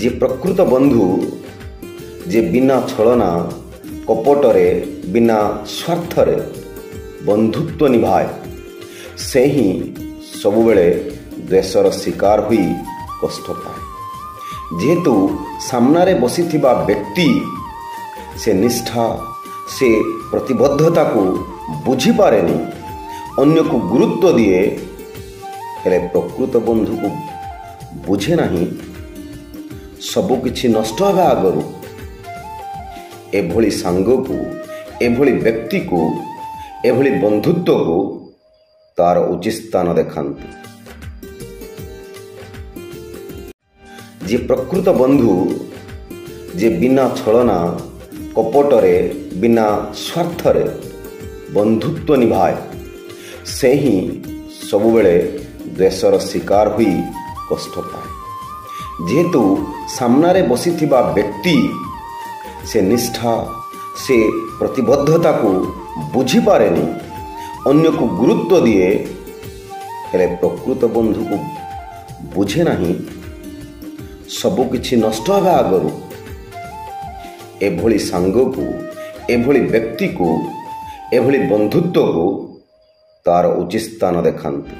ଯିଏ ପ୍ରକୃତ ବନ୍ଧୁ, ଯିଏ ବିନା ଛଳନା କପଟରେ, ବିନା ସ୍ୱାର୍ଥରେ ବନ୍ଧୁତ୍ୱ ନିଭାଏ, ସେ ହିଁ ସବୁବେଳେ ଦ୍ୱେଷର ଶିକାର ହୋଇ କଷ୍ଟ ପାଏ। ଯେହେତୁ ସାମ୍ନାରେ ବସିଥିବା ବ୍ୟକ୍ତି ସେ ନିଷ୍ଠା, ସେ ପ୍ରତିବଦ୍ଧତାକୁ ବୁଝିପାରେନି, ଅନ୍ୟକୁ ଗୁରୁତ୍ୱ ଦିଏ, ହେଲେ ପ୍ରକୃତ ବନ୍ଧୁକୁ ବୁଝେ ନାହିଁ। ସବୁକିଛି ନଷ୍ଟ ହେବା ଆଗରୁ ଏଭଳି ସାଙ୍ଗକୁ, ଏଭଳି ବ୍ୟକ୍ତିକୁ, ଏଭଳି ବନ୍ଧୁତ୍ୱକୁ ତାର ଉଚିତ ସ୍ଥାନ ଦେଖାନ୍ତୁ। ଯିଏ ପ୍ରକୃତ ବନ୍ଧୁ, ଯିଏ ବିନା ଛଳନା କପଟରେ, ବିନା ସ୍ୱାର୍ଥରେ ବନ୍ଧୁତ୍ୱ ନିଭାଏ, ସେ ହିଁ ସବୁବେଳେ ଦ୍ୱେଷର ଶିକାର ହୋଇ କଷ୍ଟ ପାଏ। ଯେହେତୁ ସାମ୍ନାରେ ବସିଥିବା ବ୍ୟକ୍ତି ସେ ନିଷ୍ଠା, ସେ ପ୍ରତିବଦ୍ଧତାକୁ ବୁଝିପାରେନି, ଅନ୍ୟକୁ ଗୁରୁତ୍ୱ ଦିଏ, ହେଲେ ପ୍ରକୃତ ବନ୍ଧୁକୁ ବୁଝେ ନାହିଁ। ସବୁକିଛି ନଷ୍ଟ ହେବା ଆଗରୁ ଏଭଳି ସାଙ୍ଗକୁ, ଏଭଳି ବ୍ୟକ୍ତିକୁ, ଏଭଳି ବନ୍ଧୁତ୍ୱକୁ ତାର ଉଚିତ ସ୍ଥାନ ଦେଖାନ୍ତୁ।